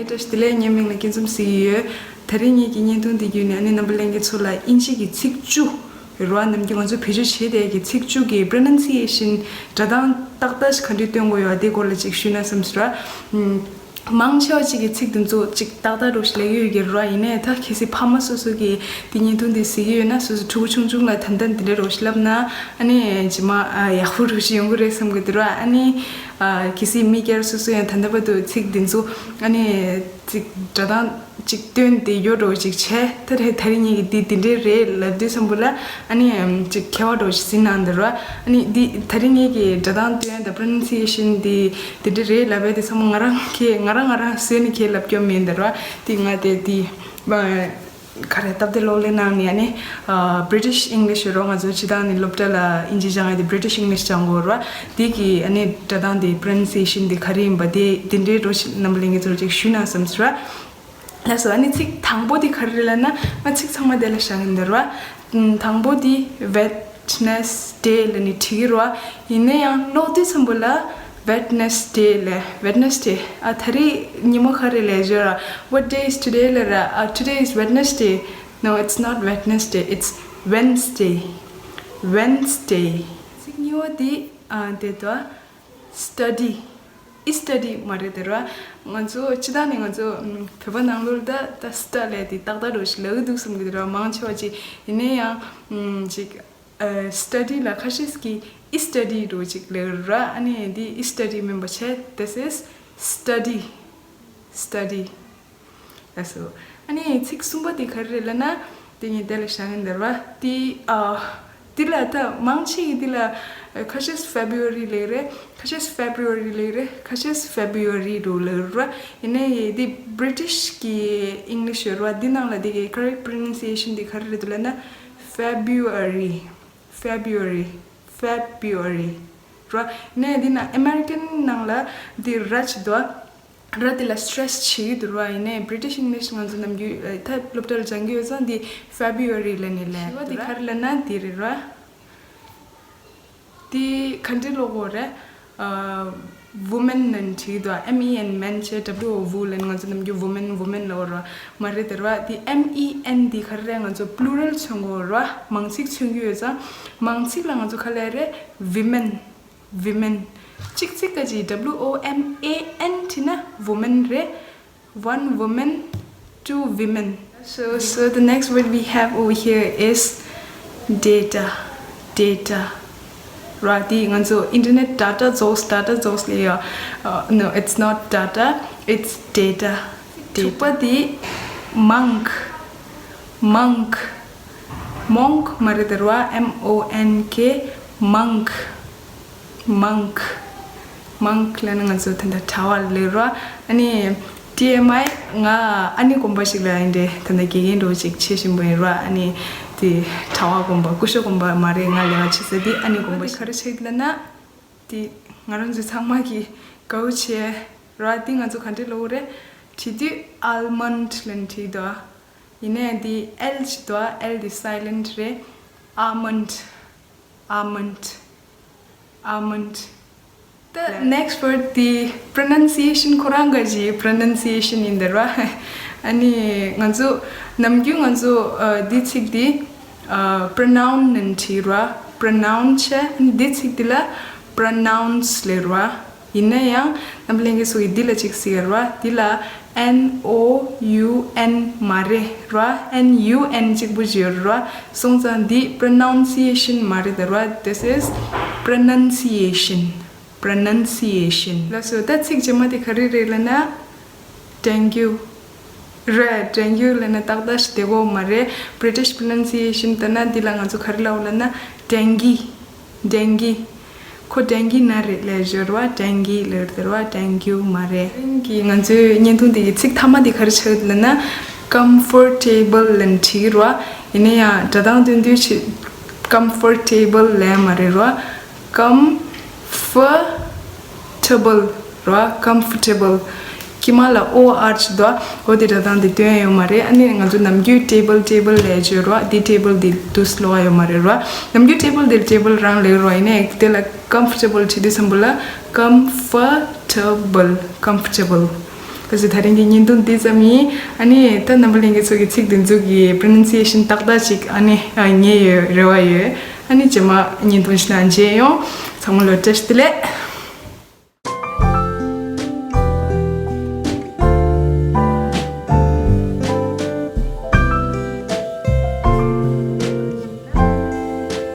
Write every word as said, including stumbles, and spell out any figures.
བཀྲ་ཤིས་བདེ་ལེགས། ངའི་མིང་ལ་སྐྱིད་འཛོམས་ཟེར་གྱི་ཡོད། དེ་རིང་ངེད་ཀྱི་བརྙན་ཐུང་འདི་བརྒྱུད་ནས་ཨ་ནི་རྣམ་པ་ལྷན་རྒྱས་ཚོ་ལ་དབྱིན་ཇི་གི་ཚིག་བཅུ་རེད་བ། ནམ་རྒྱུན་ང་ཚོ་བེད་སྤྱོད་བྱེད་བསྡད་ཀྱི་ཚིག་བཅུ་གི་པྲོ་ནན་སི་ཨེ་ཤན་སྒྲ་གདངས་ཏག་ཏག་ཞིག་ག་འདྲས་སྟོན་དགོས་ཡོད་དེ་སྐོར་ལ་ཅིག་ཞུས་ན་བསམ་ཟེར་བ། ཨམ། མང་ཆེ་བ་ཅིག་གི་ཚིག་འདི་ཚོ་ཅིག་ཏག་ཏག་འདྲ་ཞིག་ལབ་ཀྱི་ཡོད་ཀྱི་རེད་བ། ཡིན་ནའི་ད་གལ་སྲིད་ཕ་མ་སོ་སོ་གིས་འདི་བརྙན་ཐུང་འདི་གཟིགས་ཀྱི་ཡོད་ན་སོ་སོ་ཕྲུ་གུ་ཆུང་ཆུང་ལ་ད་ལྟ་འདི་འདྲས་འདྲ་ཞིག་ལབ་ན་ཨ་ནི་རྗེས་མ་ཨ་ཡག་པོ་འདྲ་ཞིག་ཡོང་གི་རེད་བསམ་གྱི་འདུག་ར། ཨ་ནི་ཨ་གལ་སྲིད་མི་སྒེར་སོ་སོ་ཡང་ད་ལྟ་བར་དུ་ཚིག་འདི་ཚོ་ཨ་ནི་ཚིག་སྒྲ་གདངས་ཅིག་བཏོན་ཏེ་ཡོད་འགྲོ་ཅིག་བྱས། ད་རེས་དེ་རིང་ངེད་ཀྱིས་འདི་འདི་འདྲས་རེད་ལབ་དུས་ཙམ་པ་ལ་ཨ་ནི་ཅིག་མཁས་པ་འདྲ་ཞིག་ཟིན་གནང་འདུག་ར། ཨ་ནི་འདི་དེ་རིང་ངེད་ཀྱིས་སྒྲ་གདངས་བཏོན་དང་པྲོ་ནན་སི་ཨེ་ཤན་འདི་འདི་འདྲས་རེད་ལབ་པའི་དེ་ཚང་མ་ང་རང་གིས་ང་རང་ང་རང་བཟོས་ནས་ཁྱེད་ལབ་སྐྱོན་མེད་འདུག་ར། དེ་ང་དེ་དེ་ག་རེ་སྟབས་བདེ་གློག་ཀླད་ནང་ནས་ཨ་ནི་British English ཡོད་རོགས། ང་ཚོ་སྤྱིར་བཏང་ནས་སློབ་གྲྭ་ལ་དབྱིན་ཇི་སྦྱང་ཡ་དེ་British English སྦྱང་དགོས་ར། དེ་གི་ཨ་ནི་སྒྲ་གདངས་དེ་པྲོ་ནན་སི་ཨེ་ཤན་དེ་ག་རེ་ཡིན་པ་དེ་དེ་འདྲས་འདྲ་ཞིག་རྣམ་པ་ལྷན་རྒྱས་ཚོར་ཅིག་ཞུས་ན་བསམ་ཟེར་བ། ལགས་སོ། ཨ་ནི་ཚིག་དང་པོ་དེ་ག་རེ་རེད་ལབ་ན་ང་ཚིག་ཚང་མ་དེ་ལ་བཞག་གི་འདུག་ར། ཨམ། དང་པོ་དེ་Wednesday ལབ་ནས་བྲིས་ཀྱི་རེད་བ། ཡིན་ན་ཡང་ཀློག་དུས་ཙམ་པ་ལ་Wednesday ལབ། Wednesday ཨ་ད་རེས་ཉི་མ་ག་རེ་ལབ་ཀྱི་ཡོད་ར། What day is today ལབ་ར། ཨ་Today is Wednesday. No, it's not Wednesday, it's Wednesday. Wednesday. ཚིག་གཉིས་པ་དེ་ཨ་དེ་དོ། Study. ཨི་སི་ཊ་ཌི་མ་རེད་དེ་ར། ང་ཚོ་སྤྱིར་བཏང་ནས་ང་ཚོ་ཨམ། བོད་པ་ནང་ལོགས་ལ་ད་ད་སི་ཊ་ལབ་དེ་ཏག་ཏག་འདྲ་ཞིག་ལབ་ཀྱི་འདུག་བསམ་གྱི་འདུག་ར། མང་ཆེ་བ་ཅིག་ཡིན་ན་ཡང་ཨམ། ཅིག་ཨ་སི་ཊ་ཌི་ལ་ཁ་ཤས་ཀྱིས་ཨི་སི་ཊ་ཌི་འདྲ་ཅིག་ལབ་ར། ཨ་ནི་འདི་ཨི་སི་ཊ་ཌི་མིན་པ་བྱས། This is study. Study. ལགས་སོ། ཨ་ནི་ཚིག་གསུམ་པ་དེ་ག་རེ་རེད་ལབ་ན། དེ་ངས་དེ་ལ་བཞག་གི་འདུག་ར། དེ་ཨ། དེ་ལ་ད་མང་ཆེ་གིས་དེ་ལ་ཁ་ཤས་February ལབ་རེད། ཁ་ཤས་February ལབ་རེད། ཁ་ཤས་February འདྲ་ལབ་ར། ཡིན་ནའི་དེ་British གི་English ཡོད་ར། དེ་ནང་ལ་དེ་གི་correct pronunciation དེ་ག་རེ་རེད་འདུག་ལབ་ན། February. February. February. ར། ཡིན་ནའི་དེ་ན་American ནང་ལ་དེ་ར་ཅིག་འདུག་ཨ། ར་དེ་ལ་སི་ཊེ་སི་བྱེད་ཀྱི་འདུག་ར། ཡིན་ནའི་British English ང་ཚོ་ནམ་རྒྱུན་ཨ་ད་སློབ་གྲྭ་ལ་སྦྱང་གི་ཡོད་ཙང་དེ་February ལབ་ནས་ལབ་ཡོད་ར། དེ་ག་རེ་ལབ་ན་དེ་རེད་ར། དེ་ག་འདྲས་ཀློག་དགོས་རེད། ཨ་woman ལབ་ནས་བྲིས་འདུག་ཨ། M E N men བྱས་W O W ལབ་ནས་ང་ཚོ་ནམ་རྒྱུན་woman woman ལབ་ཡོད་ར། མ་རེད་དེ་ར། དེ M E N དེ་ག་རེ་རེད། ང་ཚོ་plural མཚོན་གྱི་ཡོད་ར། མང་ཚིག་མཚོན་གྱི་ཡོད་ཙང་མང་ཚིག་ལ་ང་ཚོ་ག་ལབ་རེད། Women. Women. གཅིག་གཅིག་ག་ཅིག W O M A N བྲིས་ན་woman རེད། One woman, two women. So, so the next word we have over here is data. Data. ར། དེ་ང་ཚོ་internet data རྫོགས། data རྫོགས་ལབ་ཡོད། Uh, no, it's not data, it's data. དྲུག་པ་དེ་monk. Monk. Monk མ་རེད་དེ་ར། M O N K. Monk. Monk. Monk ལབ་ན་ང་ཚོ་ད་ལྟ་གྲྭ་པ་ལབ་ར། ཨ་ནི་T M I ང་ཨ་ནེ་དགོན་པ་ཞིག་ལ་ཡིན་ཏེ་ད་ལྟ་དགེ་རྒན་འདྲ་བོ་ཅིག་བྱེད་བཞིན་པ་ཡིན་ར། ཨ་ནི་དེ་གྲྭ་པ་དགོན་པ། སྐུ་ཞབས་དགོན་པ་མ་རེད། ང་ལས་ཀ་བྱེད་ས་དེ་ཨ་ནེ་དགོན་པ་ཞིག་ག་རེ་བྱེད་ལབ་ན། དེ་ང་རང་ཚོ་ཚང་མ་གིས་དགའ་པོ་བྱེད་ར། དེ་ང་ཚོ་ག་འདྲས་ལབ་དགོས་རེད། བྲིས་དུས་almond ལབ་ནས་བྲིས་འདུག་ཨ། ཡིན་ནའི་དེ་L ཅིག་འདུག་ཨ། L དེ་silent རེད། Almond. Almond. Almond. ད་next word དེ་pronunciation ཁོ་རང་ག་ཅིག་pronunciation ཡིན་དེ་ར། ཨ་ནི་ང་ཚོ་ནམ་རྒྱུན་ང་ཚོ་ཨ་འདི་ཚིག་དེ་ཨ་pronoun ནས་བྲིས་ར། pronoun བྱས། ཨ་ནི་འདི་ཚིག་དེ་ལ་pronounce ལབ་ར། ཡིན་ན་ཡང་རྣམ་པ་ལྷན་རྒྱས་ཚོ་གིས་འདི་ལ་ཅིག་གཟིགས་ཡ་ར། འདི་ལ་N O U N མ་རེད་ར། N U N གཅིག་པུ་ཅིག་ཡོད་ར། སོང་ཙང་འདི་pronunciation མ་རེད་དེ་ར། This is pronunciation. Pronunciation. ལགས་སོ། ད་ཚིག་རྗེས་མ་དེ་ག་རེ་རེད་ལབ་ན། dengue རེད། dengue ལབ་ན་ཏག་ཏག་ཞིག་བསྡད་ཀྱི་ཡོད་མ་རེད། British pronunciation ལྟར་ན་འདི་ལ་ང་ཚོ་ག་རེ་ལབ་ལབ་ན་dengue. dengue. ཁོ་dengue ན་རེད་ལབ་ཀྱི་ཡོད་ར། dengue ལབ་ཀྱི་ཡོད་ར། dengue མ་རེད། དེ་རིང་གི་ང་ཚོའི་བརྙན་ཐུང་འདི་གི་ཚིག་མཐའ་མ་འདི་ག་རེ་ཆགས་ཡོད་ལབ་ན་comfortable ལབ་ནས་བྲིས་ཀྱི་ར། ཡིན་ན་ཡང་སྒྲ་གདངས་སྟོན་དུས་ཆེ་comfortable ལབ་ཡ་མ་རེད་ར། comfortable ར། comfortable. དཀྱིལ་མ་ལ་O R ཅིག་འདུག་འོ་དེ་སྒྲ་གདངས་དེ་སྟོན་ཡོད་མ་རེད། ཨ་ནི་ང་ཚོ་ནམ་རྒྱུན་table table ལབ་ཀྱི་ཡོད་ར། དེ་table དེ་དུས་ལོག་ཡོད་མ་རེད་ར། ནམ་རྒྱུན་table དེ་table རང་ལབ་ར། ཡིན་ནའི་དེ་ལ་comfortable བྲིས་དུས་ཙམ་པ་ལ་comfortable. Comfortable. ད་ཅི་ད་རིང་གི་བརྙན་ཐུང་འདི་ཙམ་ཡིན། ཨ་ནི་ད་རྣམ་པ་ལྷན་རྒྱས་ཚོ་གི་ཚིག་འདི་ཚོ་གི་པྲོ་ནན་སི་ཨེ་ཤན་ཏག་ཏག་ཅིག་ཨ་ནི་ཨ་ཉན་ཡོད་རེ་བ་ཡོད། ཨ་ནི་རྗེས་མ་བརྙན་ཐུང་ཞིག་ནང་མཇལ་ཡོང་། ཚང་མ་ལ་བཀྲ་ཤིས་བདེ་ལེགས།